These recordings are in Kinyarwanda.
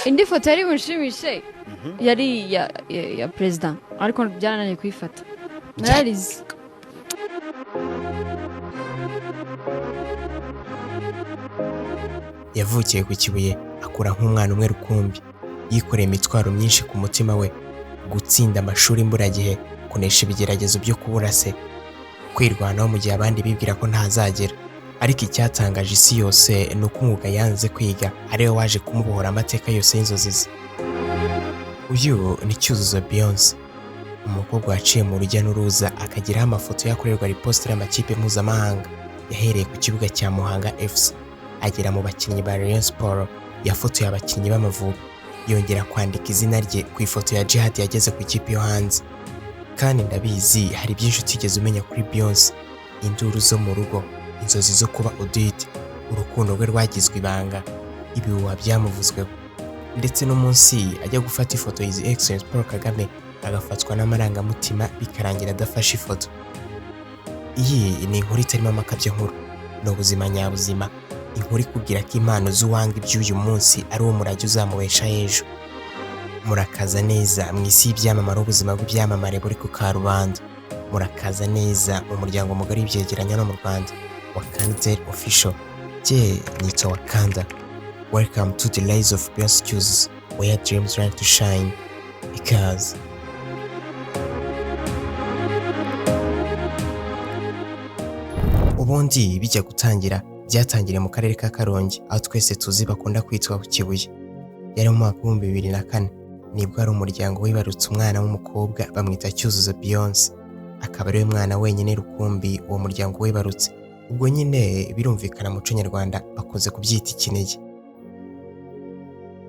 Indi foto yari bunshimishe yari iya perezida, ariko byarananiye kuyifata, nararize. Yavukiye ku Kibuye, akura nk'umwana umwe rukumbi, yikoreye imitwaro myinshi ku mutima we: gutsinda amashuri imburagihe, kunesha ibigeragezo byo kubura se, kwirwanaho mu gihe abandi bibwira ko ntazagera. Ariko icyatangaje isi yose ni uko umwuga yanze kwiga ariwe waje kumubohora amateka yose y'inzozi ze. Uyu ni Cyuzuzo Beyonce, umukobwa waciye mu rujya n'uruza, akageraho amafoto yakorerwa ripositeri y'amakipe mpuzamahanga. Yahereye ku kibuga cya Muhanga FC, agera mu bakinnyi ba Rayon Sports, yafotoye abakinnyi b'Amavubi, yongera kwandika izina rye ku ifoto ya Djihad yageze ku ikipe yo hanze. Kandi ndabizi hari byinshi utigeze umenya kuri Beyonce: induru zo mu rugo, inzozi zo kuba Odette, urukundo rwe rwagizwe ibanga, ibihuha byamuvuzweho, ndetse n'umunsi ajya gufata ifoto His Excellence Paul Kagame agafatwa n'amarangamutima bikarangira adafashe ifoto. Iyi ni inkuru itarimo amakabya nkuru, ni ubuzima nyabuzima, inkuru ikubwira ko impano z'uwanga iby'uyu munsi ari wo murage uzamubesha ejo. Murakaza neza mu isi y'ibyamamare, ubuzima bw'ibyamamare buri ku karubanda. Murakaza neza mu muryango mugari w'ibyegeranyo no mu Rwanda, Wakanda Official. Jye nitwa Wakanda. Welcome to the Lives of Beyonce Cyuzuzo, where dreams learn to shine. Ikaze. Ubundi bijya gutangira, byatangiriye mu karere ka Karongi, aho twese tuzi bakunda kwitwa ku Kibuye. Yari mu mwaka w'2004, nibwo hari umuryango wibarutse umwana w'umukobwa, bamwita Cyuzuzo Beyonce, akaba ariwe mwana wenyine rukumbi uwo muryango wibarutse. Ubwo nyine birumvikana, muco nyarwanda bakunze kubyita ikinege.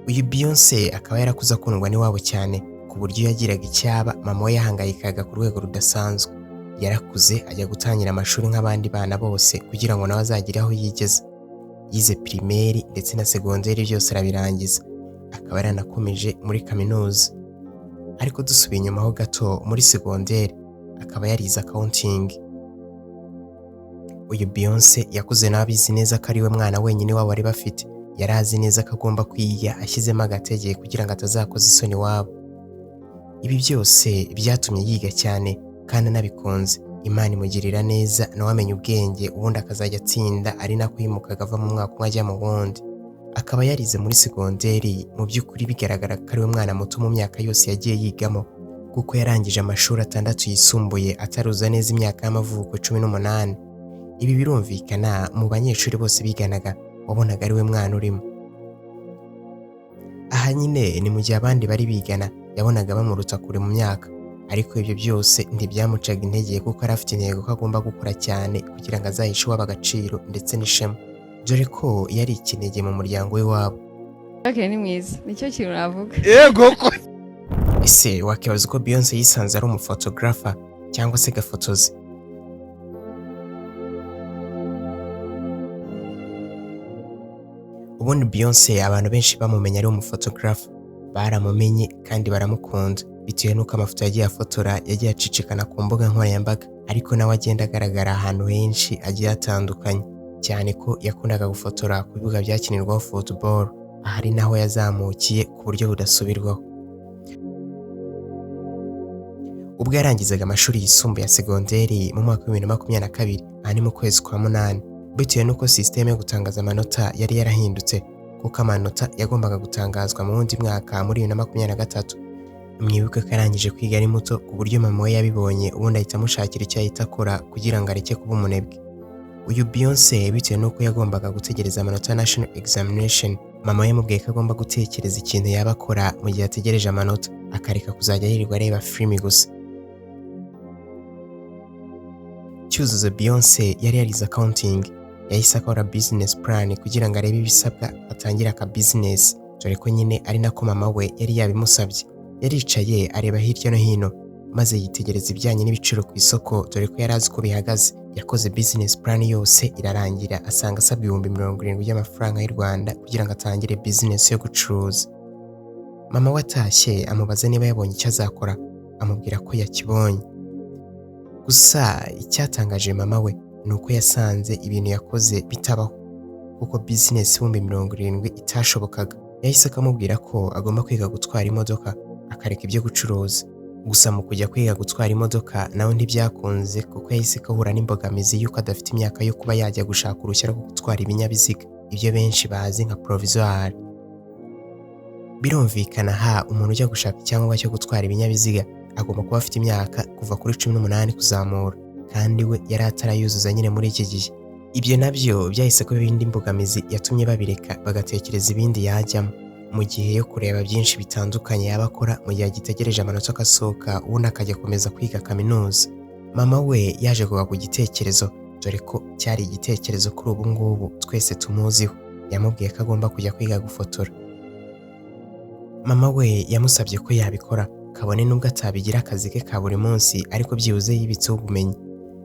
Uyu Beyonce akaba yarakuze akundwa n'iwabo cyane, ku buryo iyo yagiraga icyaba mama we yahangayikaga ku rwego rudasanzwe. Yarakuze ajya gutangira amashuri nk'abandi bana bose kugira ngo nawe azagire aho yigeza. Yize primaire ndetse na segonderi byose arabirangiza, akaba yaranakomeje muri kaminuza. Ariko dusubiye inyuma ho gato, muri segonderi akaba yarize accounting. Uyu Beyonce yakuze nawe abizi neza ko ari we mwana wenyine wabo bari bafite. Yari azi neza ko agomba kwiga ashyizemo agatege kugira ngo atazakoza isoni iwabo. Ibi byose byatumye yiga cyane kandi anabikunze. Imana imugirira neza, nawe amenya ubwenge, ubundi akazajya atsinda ari nako yimukaga ava mu mwaka umwe ajya mu wundi. Akaba yarize muri segonderi, mu by'ukuri bigaragara ko ari we mwana muto mu myaka yose yagiye yigamo, kuko yarangije amashuri atandatu yisumbuye ataruza neza imyaka y'amavuko 18. Ibi birumvikana, mu banyeshuri bose biganaga wabonaga ari we mwana urimo. Aha nyine ni mu gihe abandi bari bigana yabonaga bamuruta kure mu myaka, ariko ibyo byose ntibyamucaga intege, kuko yari afite intego ko agomba gukora cyane kugira ngo azahishe iwabo agaciro ndetse n'ishema, dore ko yari ikinege mu muryango w'iwabo. Okay, ni mwiza, nicyo kintu navuga. Yego ko. Ese wakibaza uko Beyonce yisanze ari umufotogarafa cyangwa se gafotozi? Ubundi Beyonce abantu benshi bamumenye ari umufotogarafa, baramumenye kandi baramukunda bitewe n'uko amafoto yagiye afotora yagiye acicikana ku mbuga nkoranyambaga, ariko nawe agenda agaragara ahantu henshi agiye atandukanye, cyane ko yakundaga gufotora ku bibuga byakinirwaho football, ahari naho yazamukiye ku buryo budasubirwaho. Ubwo yarangizaga amashuri yisumbuye ya segonderi mu mwaka wa 2022, aha ni mu kwezi kwa munani, bitewe n'uko sisiteme yo gutangaza amanota yari yarahindutse, kuko amanota yagombaga gutangazwa mu wundi mwaka muri 2023. Mwibuke ko yarangije kwiga ari muto, ku buryo mama we yabibonye ubundi ahita amushakira icyo ahita akora kugira ngo areke kuba umunebwe. Uyu Beyonce, bitewe n'uko yagombaga gutegereza amanota ya National Examination, mama we yamubwiye ko agomba gutekereza ikintu yaba akora mu gihe ategereje amanota, akareka kuzajya yirirwa areba filimi gusa. Cyuzuzo Beyonce yari yarize accounting, yahise akora business plan kugira ngo arebe ibisabwa atangire aka business, dore ko nyine ari nako mama we yari yabimusabye. Yaricaye areba hirya no hino, maze yitegereza ibijyanye n'ibiciro ku isoko, dore ko yari azi uko bihagaze. Yakoze business plan yose irarangira, asanga asabwa 70,000 by'amafaranga y'u Rwanda kugira ngo atangire business yo gucuruza. Mama we atashye amubaza niba yabonye icyo azakora, amubwira ko yakibonye. Gusa icyatangaje mama we ni uko yasanze ibintu yakoze bitabaho, kuko business 70,000 itashobokaga. Yahise akamubwira ko agomba kwiga gutwara imodoka akareka ibyo gucuruza. Gusa mu kujya kwiga gutwara imodoka nawe ntibyakunze, kuko yahise ahura n'imbogamizi y'uko adafite imyaka yo kuba yajya gushaka uruhushya rwo gutwara ibinyabiziga, ibyo benshi bazi nka provisoire. Birumvikana, ha umuntu ujya gushaka icyangombwa cyo gutwara ibinyabiziga agomba kuba afite imyaka kuva kuri 18 kuzamura, kandi we yari atarayuzuza nyine muri iki gihe. Ibyo nabyo byahise kuba indi mbogamizi yatumye babireka, bagatekereza ibindi yajyamo mu gihe yo kureba byinshi bitandukanye yaba akora mu gihe agitegereje amanota agasohoka, ubundi akajya akomeza kwiga kaminuza. Mama we yaje kugwa ku gitekerezo, dore ko cyari igitekerezo kuri ubu ngubu twese tumuziho. Yamubwiye ko agomba kujya kwiga gufotora. Mama we yamusabye ko yabikora, kabone nubwo atabigira akazi ke ka buri munsi, ariko byibuze yibitseho ubumenyi.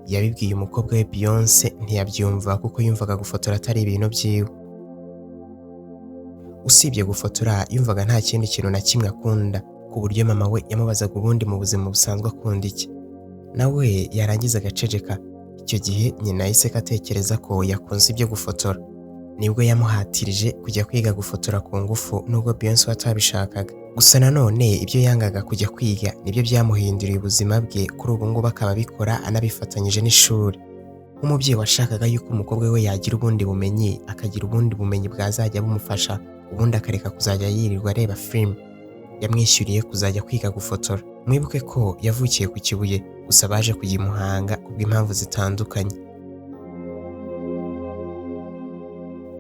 Yabibwiye umukobwa we Beyonce ntiyabyumva, kuko yumvaga gufotora atari ibintu byiwe. Usibye gufotora yumvaga nta kindi kintu na kimwe akunda, ku buryo mama we yamubazaga ubundi mu buzima busanzwe akunda iki, nawe yarangiza agaceceka. Icyo gihe nyina yahise atekereza ko yakunze ibyo gufotora, nibwo yamuhatirije kujya kwiga gufotora ku ngufu, nubwo Beyonce we atabishakaga. Gusa nanone ibyo yangaga kujya kwiga nibyo byamuhinduriye ubuzima bwe, kuri ubu ngubu akaba abikora anabifatanyije n'ishuri. Nk'umubyeyi washakaga yuko umukobwa we yagira ubundi bumenyi, akagira ubundi bumenyi bwazajya bumufasha, ubundi akareka kuzajya yirirwa areba filime, yamwishyuriye kuzajya kwiga gufotora. Mwibuke ko yavukiye ku Kibuye, gusa baje kujya i Muhanga kubw'impamvu zitandukanye.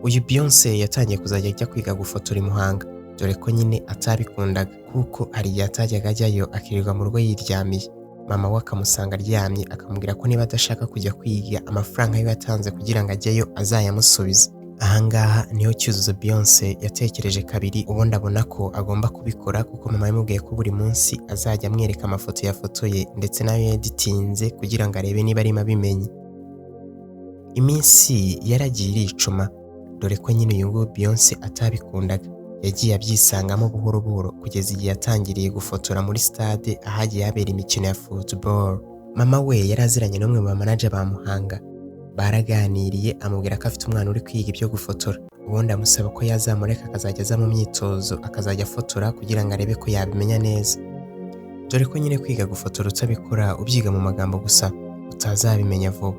Uyu Beyonce yatangiye kuzajya ajya kwiga gufotora i Muhanga, dore ko nyine atabikundaga, kuko hari igihe atajyaga ajyayo akirirwa mu rugo yiryamiye. Mama we akamusanga aryamye akamubwira ko niba adashaka kujya kwiga amafaranga ye yatanze kugira ngo ajyeyo azayamusubize. Ahangaha niho Cyuzuzo Beyonce yatekereje kabiri, ubundi abona ko agomba kubikora, kuko mama yamubwiye ko buri munsi azajya amwereka amafoto yafotoye ndetse nayo yeditinze kugira ngo arebe niba arimo abimenye. Iminsi yaragiye iricuma, dore ko nyine uyu nguyu Beyonce atabikundaga. Yagiye abyisangamo buhoro buhoro kugeza igihe yatangiriye gufotora muri stade ahagiye habera imikino ya football. Mama we yari aziranye n'umwe mu bamanager ba Muhanga, baraganiriye amubwira ko afite umwana uri kwiga ibyo gufotora, ubundi amusaba ko yazamureka akazajya aza mu myitozo akazajya afotora kugira ngo arebe ko yabimenya neza, dore ko nyine kwiga gufotora utabikora ubyiga mu magambo gusa utazabimenya vuba.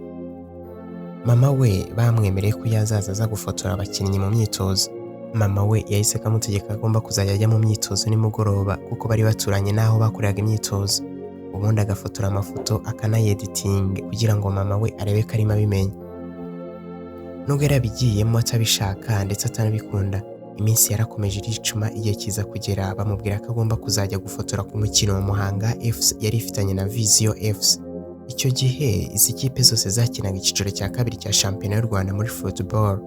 Mama we bamwemereye ko yazaza aza gufotora abakinnyi mu myitozo. Mama we yahise akamutegeka agomba kuzajya ajya mu myitozo nimugoroba, kuko bari baturanye n'aho bakoreraga imyitozo, ubundi agafotora amafoto akanayeditinga kugira ngo mama we arebe ko arimo abimenya. Nubwo yarabigiyemo atabishaka ndetse atanabikunda, iminsi yarakomeje iricuma, igihe kiza kugera bamubwira ko agomba kuzajya gufotora ku mukino wa Muhanga FC yari ifitanye na Vision FC. Icyo gihe izi kipe zose zakinaga icyiciro cya kabiri cya shampiyona y'u Rwanda muri football.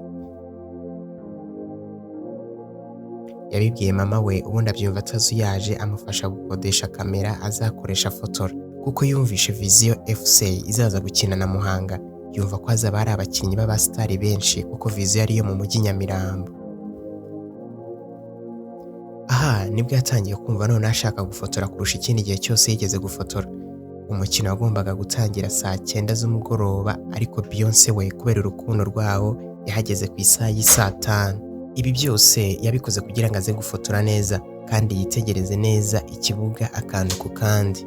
Yabibwiye mama we, ubundi abyumva atazuyaje, amufasha gukodesha kamera azakoresha afotora, kuko yumvishe Vision FC izaza gukina na Muhanga, yumva ko hazaba hari abakinnyi b'abasitari benshi, kuko Vision ariyo mu mujyi Nyamirambo. Aha nibwo yatangiye kumva none ashaka gufotora kurusha ikindi gihe cyose yigeze gufotora. Umukino wagombaga gutangira saa 9 z'umugoroba, ariko Beyonce we kubera urukundo rwabo yahageze ku isaha y'isaa 5. Ibi byose yabikoze kugira ngo aze gufotora neza kandi yitegereze neza ikibuga akantu ku kandi.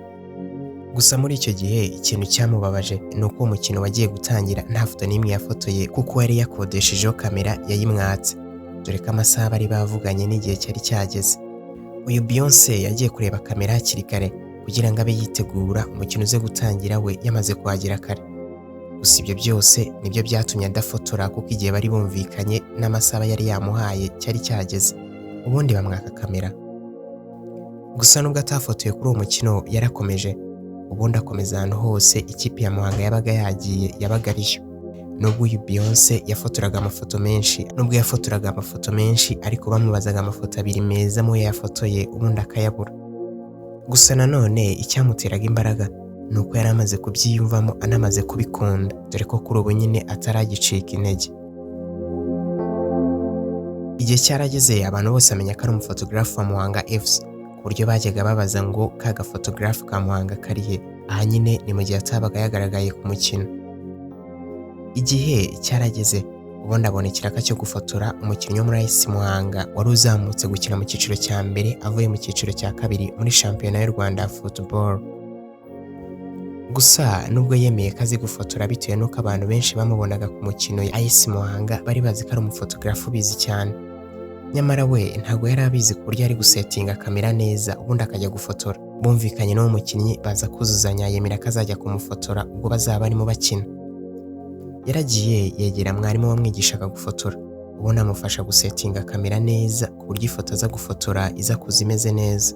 Gusa muri icyo gihe ikintu cyamubabaje ni uko uwo mukino wagiye gutangira nta foto n'imwe yafotoye, kuko yari yakodeshejeho kamera yayimwatse, dore ko amasaha bari bavuganye n'igihe cyari cyageze. Uyu Beyonce yagiye kureba kamera hakiri kare kugira ngo abe yitegura umukino uze gutangira we yamaze kuhagera kare. Gusa ibyo byose nibyo byatumye adafotora, kuko igihe bari bumvikanye n'amasaha yari yamuhaye cyari cyageze, ubundi bamwaka kamera. Gusa nubwo atafotoye kuri uwo mukino yarakomeje, ubundi akomeza ahantu hose ikipe ya Muhanga yabaga yagiye yabaga ariyo. Nubwo uyu Beyonce yafotoraga amafoto menshi, nubwo yafotoraga amafoto menshi ariko bamubazaga amafoto abiri meza mu yo yafotoye ubundi akayabura. Gusa nanone icyamuteraga imbaraga ni uko yari amaze kubyiyumvamo anamaze kubikunda, dore ko kuri ubu nyine ataragicika intege. Igihe cyarageze abantu bose bamenya ko ari umufotogarafe wa Muhanga FC, ku buryo bajyaga babaza ngo ka gafotogarafe ka Muhanga kari he? Aha nyine ni mu gihe atabaga yagaragaye ku mukino. Igihe cyarageze Ubundi abona ikiraka cyo gufotora umukinnyi wo muri AS Muhanga wari uzamutse gukina mu cyiciro cya mbere avuye mu cyiciro cya kabiri muri shampiyona y'u Rwanda ya football. Gusa nubwo yemeye ko azi gufotora, bitewe n'uko abantu benshi bamubonaga ku mukino ya AS Muhanga bari bazi ko ari umufotogarafe ubizi cyane, nyamara we ntabwo yari abizi ku buryo ari gusetinga kamera neza ubundi akajya gufotora. Bumvikanye n'uwo mukinnyi, baza kuzuzanya, yemera ko azajya kumufotora ubwo bazaba barimo bakina. Yaragiye yegera mwarimu wamwigishaga gufotora, ubundi amufasha gusetinga kamera neza ku buryo ifoto aza gufotora iza kuza imeze neza.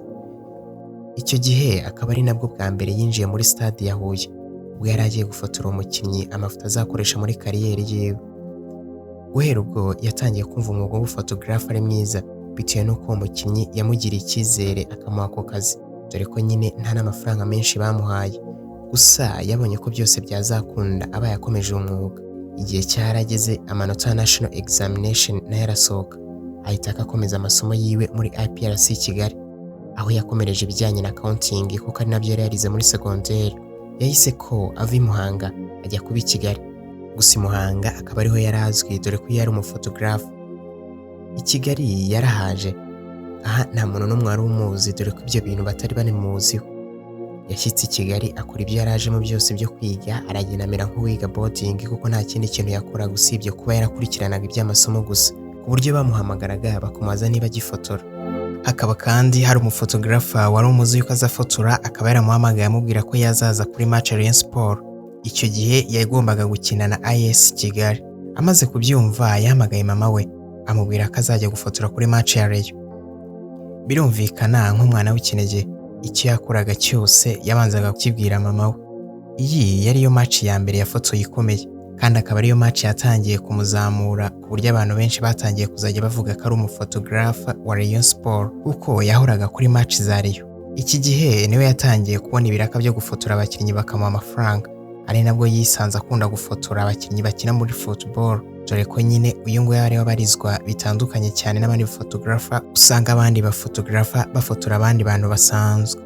Icyo gihe akaba ari nabwo bwa mbere yinjiye muri stade ya Huye, ubwo yari agiye gufotora umukinnyi amafoto azakoresha muri kariyeri yiwe. Guhera ubwo yatangiye kumva umwuga w'ubufotogarafe ari mwiza, bitewe n'uko uwo mukinnyi yamugiriye icyizere akamuha ako kazi, dore ko nyine nta n'amafaranga menshi bamuhaye. Gusa yabonye ko byose byazakunda abaye akomeje uwo mwuga. Igihe cyarageze, amanota ya National Examination nayo arasohoka, ahita akomeza amasomo yiwe muri IPRC Kigali, aho yakomereje ibijyanye na accounting kuko ari nabyo yari yarize muri segonderi. Yahise ko ava i Muhanga ajya kuba i Kigali, gusa i Muhanga akaba ariho yari azwi, dore ko yari umufotogarafe. I Kigali yarahaje, aha nta muntu n'umwe wari umuzi, dore ko ibyo bintu batari banamuziho. Yashyitse i Kigali akora ibyo yari ajemo byose byo kwiga, aragenda amera nk'uwiga boarding kuko nta kindi kintu yakoraga usibye kuba yarakurikiranaga iby'amasomo gusa, ku buryo bamuhamagaraga bakamubaza niba agifotora. Hakaba kandi hari umufotogarafa wari umuzi yuko azafotora, akaba yaramuhamagaye amubwira ko yazaza kuri match ya Rayon Sport. Icyo gihe yagombaga gukina na AS Kigali. Amaze kubyumva yahamagaye mama we amubwira ko azajya gufotora kuri match ya Rayon. Birumvikana, nk'umwana w'ikinege icyo yakoraga cyose yabanzaga kukibwira mama we. Iyi yari yo match ya mbere yafotoye ikomeye, kandi akaba ariyo match yatangiye kumuzamura ku buryo abantu benshi batangiye kuzajya bavuga ko ari umufotogarafa wa Rayon Sport kuko yahoraga kuri match za Rayon. Iki gihe niwe yatangiye kubona ibiraka byo gufotora abakinnyi bakamuha amafaranga, ari nabwo yisanze akunda gufotora abakinnyi bakina muri football, dore ko nyine uyu nguyu ariwe abarizwa bitandukanye cyane n'abandi bafotogarafa. Usanga abandi bafotogarafa bafotora abandi bantu basanzwe.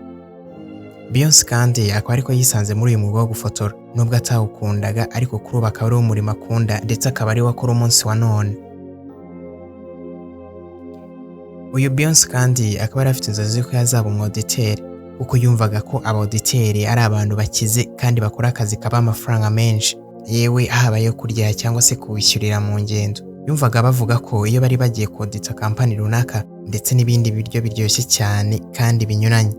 Beyonce kandi akaba ariko yisanze muri uyu mwuga wo gufotora, nubwo atawukundaga, ariko kuri ubu akaba ari wo murimo akunda ndetse akaba ari wo akora umunsi wa none. Uyu Beyonce kandi akaba yari afite inzozi z'uko yazaba umwoditeri, kuko yumvaga ko aboditeri ari abantu bakize kandi bakora akazi kaba amafaranga menshi, yewe haba ayo kurya cyangwa se kubishyurira mu ngendo. Yumvaga bavuga ko iyo bari bagiye kodita kampani runaka ndetse n'ibindi biryo biryoshye cyane kandi binyuranye,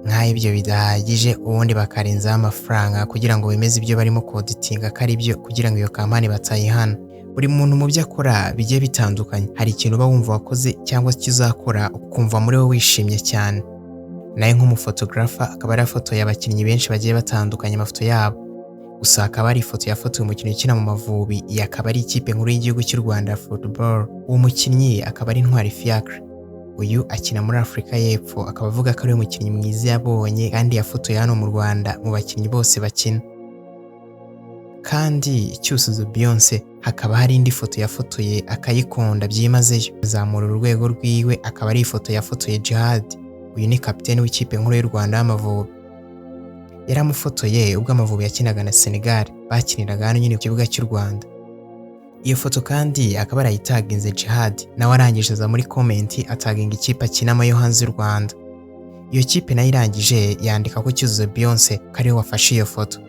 nk'aho ibyo bidahagije, ubundi bakarenzaho amafaranga kugira ngo bemeze ibyo barimo koditinga ko ari byo, kugira ngo iyo kampani batayihana. Buri muntu mu byo akora bigiye bitandukanye, hari ikintu uba wumva wakoze cyangwa se icyo uzakora ukumva muri wowe wishimye cyane. Nawe nk'umufotogarafa akaba yarafotoye abakinnyi benshi bagiye batandukanye amafoto yabo, gusa hakaba hari ifoto yafotoye umukinnyi ukina mu Mavubi, iyi akaba ari ikipe nkuru y'igihugu cy'u Rwanda ya football. Uwo mukinnyi akaba ari Ntwari Fiacre. Uyu akina muri Afurika y'Epfo, akaba avuga ko ari we mukinnyi mwiza yabonye kandi yafotoye hano mu Rwanda mu bakinnyi bose bakina. Kandi Cyuzuzo Beyonce hakaba hari indi foto yafotoye akayikunda byimazeyo, azamura urwego rwiwe, akaba ari ifoto yafotoye Djihad. Uyu ni kapiteni w'ikipe nkuru y'u Rwanda y'Amavubi. Yaramufotoye ubwo Amavubi yakinaga na Senegal, bakiniraga hano nyine ku kibuga cy'u Rwanda. Iyo foto kandi akaba yarayitaginze Djihad, nawe arangije aza muri comment ataginga ikipe akinamo yo hanze y'u Rwanda. Iyo kipe nayo irangije yandika ko Cyuzuzo Beyonce ko ariwe wafashe iyo foto.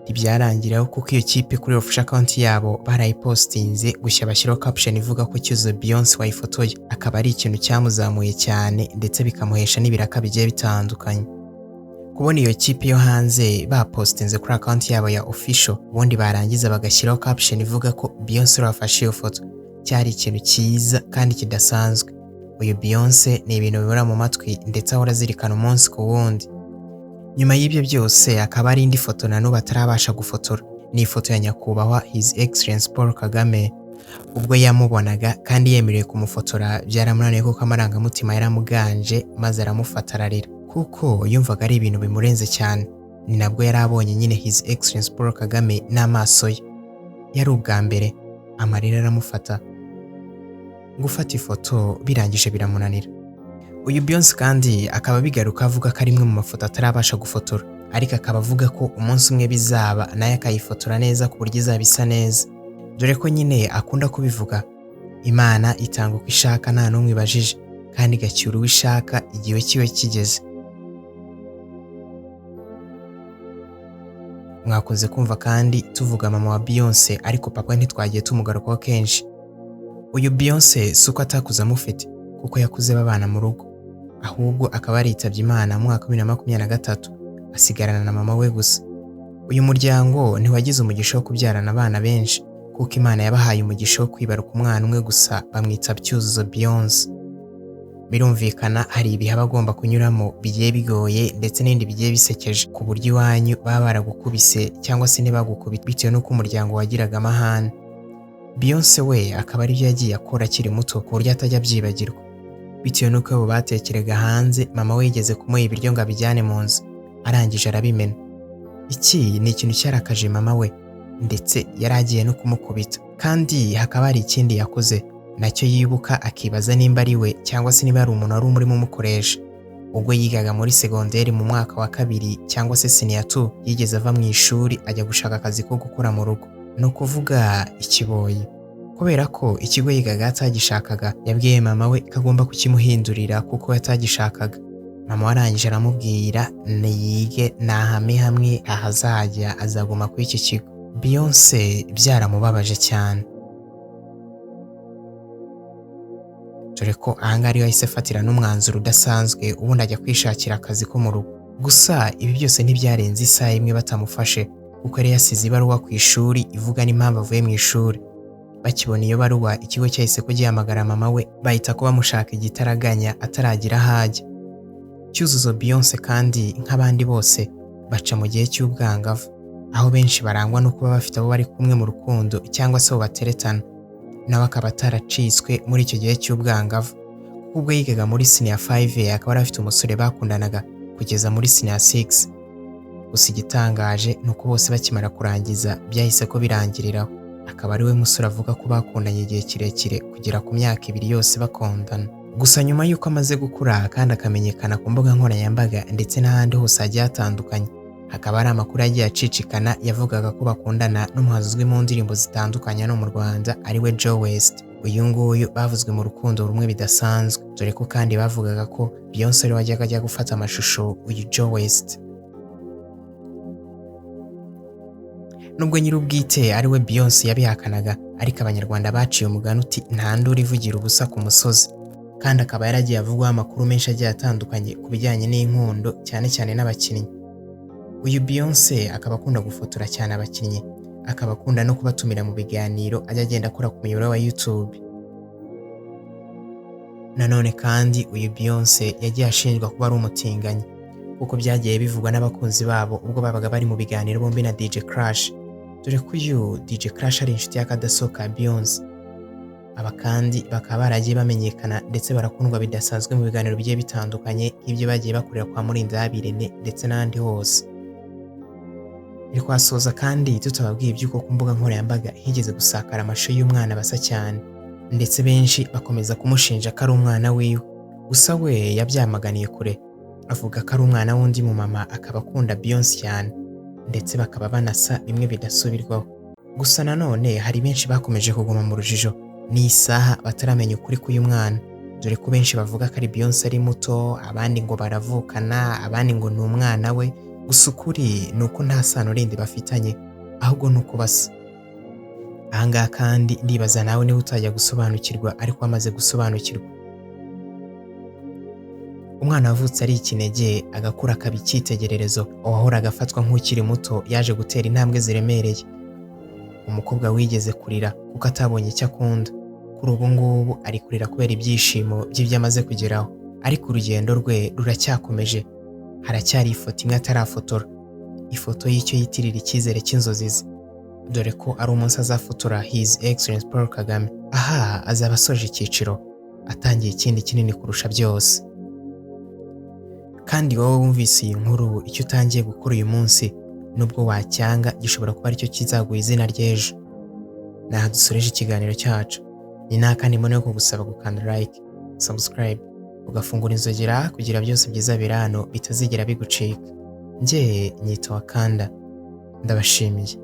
Ntibyarangiraho, kuko iyo kipe kuri official account yabo barayipostinze gushya, bashyiraho caption ivuga ko Cyuzuzo Beyonce wayifotoye, akaba ari ikintu cyamuzamuye cyane ndetse bikamuhesha n'ibiraka bigiye bitandukanye. Kubona iyo kipe yo hanze bapostinze kuri account yabo ya official, ubundi barangiza bagashyiraho caption ivuga ko Beyonce wafashe iyo foto, cyari ikintu cyiza kandi kidasanzwe. Uyu Beyonce ni ibintu bibura mu matwi ndetse ahora azirikana umunsi ku wundi. Nyuma y'ibyo byose akaba ari indi foto na n'ubu atarabasha gufotora, ni ifoto ya nyakubahwa His Excellence Paul Kagame. Ubwo yamubonaga kandi yemerewe kumufotora, byaramunaniye kuko amarangamutima yaramuganje, maze aramufata ararira kuko yumvaga ari ibintu bimurenze cyane. Ni nabwo yari abonye nyine His Excellence Paul Kagame n'amaso ye, yari ubwa mbere. Amarira aramufata, gufata ifoto birangije biramunanira. Uyu Beyonce kandi akaba abigaruka avuga ko ari imwe mu mafoto atarabasha gufotora, ariko akaba avuga ko umunsi umwe bizaba nayo akayifotora neza ku buryo izaba isa neza. Dore ko nyine akunda kubivuga, Imana itanga uko ishaka nta n'umwe ibajije, kandi igacyura uwo ishaka igihe kiwe kigeze. Mwakunze kumva kandi tuvuga mama wa Beyonce, ariko papa ntitwagiye tumugarukaho kenshi. Uyu Beyonce si uko atakuze amufite, kuko yakuze babana mu rugo, ahubwo akaba yaritabye Imana mu mwaka wa 2023, asigarana na mama we gusa. Uyu muryango ntiwagize umugisha wo kubyarana abana benshi, kuko Imana yabahaye umugisha wo kwibaruka umwana umwe gusa, bamwita Cyuzuzo Beyonce. Birumvikana hari ibihe aba agomba kunyuramo bigiye bigoye ndetse n'ibindi bigiye bisekeje, ku buryo iwanyu baba baragukubise cyangwa se ntibagukubite bitewe n'uko umuryango wagiraga amahane. Beyonce we akaba aribyo yagiye akora akiri muto ku buryo atajya abyibagirwa. Bitewe n'uko abo batekeraga hanze, mama we yigeze kumuha ibiryo ngo abijyane mu nzu, arangije arabimena. Iki ni ikintu cyarakaje mama we, ndetse yari agiye no kumukubita. Kandi hakaba hari ikindi yakoze nacyo yibuka akibaza nimba ari we cyangwa se niba ari umuntu wari umurimo umukoresha. Ubwo yigaga muri segonderi mu mwaka wa 2 cyangwa se senior 2, yigeze ava mu ishuri ajya gushaka akazi ko gukora mu rugo, ni ukuvuga ikiboyi. Kubera ko ikigo yigaga atagishakaga, yabwiye mama we ko agomba kukimuhindurira kuko atagishakaga. Mama warangije aramubwira niyige nahame hamwe ahazajya azaguma kuri iki kigo. Beyonce byaramubabaje cyane, dore ko ahangaha ariho yahise afatira n'umwanzuro udasanzwe, ubundi ajya kwishakira akazi ko mu rugo. Gusa ibi byose ntibyarenze isaha imwe batamufashe, kuko yari yasize ibaruwa ku ishuri ivuga n'impamvu avuye mu ishuri. Bakibona iyo baruwa, ikigo cyahise ko gihamagara mama we, bahita ko bamushaka igitaraganya ataragira aho ajya. Cyuzuzo Beyonce kandi nk'abandi bose baca mu gihe cy'ubwangavu, aho benshi barangwa no kuba bafite abo bari kumwe mu rukundo cyangwa se abo bateretana. Nawe akaba ataracitswe muri icyo gihe cy'ubwangavu, kuko ubwo yigaga muri senior 5 akaba yari afite umusore bakundanaga kugeza muri senior 6. Gusa igitangaje ni uko bose bakimara kurangiza byahise ko birangiriraho, akaba ari we musore avuga ko bakundanye igihe kirekire kugera ku myaka 2 yose bakundana. Gusa nyuma y'uko amaze gukura kandi akamenyekana ku mbuga nkoranyambaga ndetse n'ahandi hose hagiye hatandukanye, hakaba hari amakuru yagiye acicikana yavugaga ko bakundana n'umuhanzi uzwi mu ndirimbo zitandukanye no mu Rwanda ari we Joe West. Uyu nguyu bavuzwe mu rukundo rumwe bidasanzwe, dore ko kandi bavugaga ko Beyonce ari we wajyaga ajya gufata amashusho uyu Joe West. Nubwo nyir'ubwite ari we Beyonce yabihakanaga, ariko Abanyarwanda baciye umugani uti nta nduru ivugira ubusa ku musozi, kandi akaba yaragiye avugwaho amakuru menshi agiye atandukanye ku bijyanye n'inkundo cyane cyane n'abakinnyi. Uyu Beyonce akaba akunda gufotora cyane abakinnyi, akaba akunda no kubatumira mu biganiro ajya agenda akora ku muyoboro wa YouTube. Nanone kandi uyu Beyonce yagiye ashinjwa kuba ari umutinganyi, kuko byagiye bivugwa n'abakunzi babo ubwo babaga bari mu biganiro bombi na DJ Crash. Dore ko uyu DJ Crash ari inshuti y'akadasohoka ya Beyonce. Aba kandi bakaba baragiye bamenyekana ndetse barakundwa bidasanzwe mu biganiro bigiye bitandukanye nk'ibyo bagiye bakorera kwa Murindahabi Irene ndetse n'ahandi hose. Ntitwasoza kandi tutababwiye iby'uko ku mbuga nkoranyambaga higeze gusakara amashusho y'umwana basa cyane, ndetse benshi bakomeza kumushinja ko ari umwana wiwe. Gusa we yabyamaganiye kure, avuga ko ari umwana w'undi mu mama, akaba akunda Beyonce cyane, ndetse bakaba banasa bimwe bidasubirwaho. Gusa nanone hari benshi bakomeje kuguma mu rujijo n'isaha bataramenya ukuri k'uyu mwana, dore ko benshi bavuga ko ari Beyonce ari muto, abandi ngo baravukana, abandi ngo ni umwana we. Gusa ukuri ni uko nta sano rindi bafitanye, ahubwo ni uko basa. Ahangaha kandi ndibaza nawe niba utajya gusobanukirwa, ariko wamaze gusobanukirwa. Umwana wavutse ari ikinege agakura akaba icyitegererezo, uwahoraga afatwa nk'ukiri muto yaje gutera intambwe ziremereye. Umukobwa wigeze kurira kuko atabonye icyo akunda, kuri ubu ngubu ari kurira kubera ibyishimo by'ibyo amaze kugeraho, ariko urugendo rwe ruracyakomeje. Haracyari ifoto imwe atarafotora, ifoto y'icyo yitirira icyizere cy'inzozi ze, dore ko ari umunsi azafotora His Excellence Paul Kagame. Aha azaba asoje icyiciro, atangiye ikindi kinini kurusha byose. Kandi wowe wumvise iyi nkuru, icyo utangiye gukora uyu munsi nubwo wacyanga gishobora kuba aricyo kizaguha izina ry'ejo. Naha dusoreje ikiganiro cyacu, ni nta kandi mbona yo kugusaba gukanda like, subscribe, ugafungura inzogera kugira byose byiza biri hano bitazigera bigucika. Njye nyita Wakanda, ndabashimiye.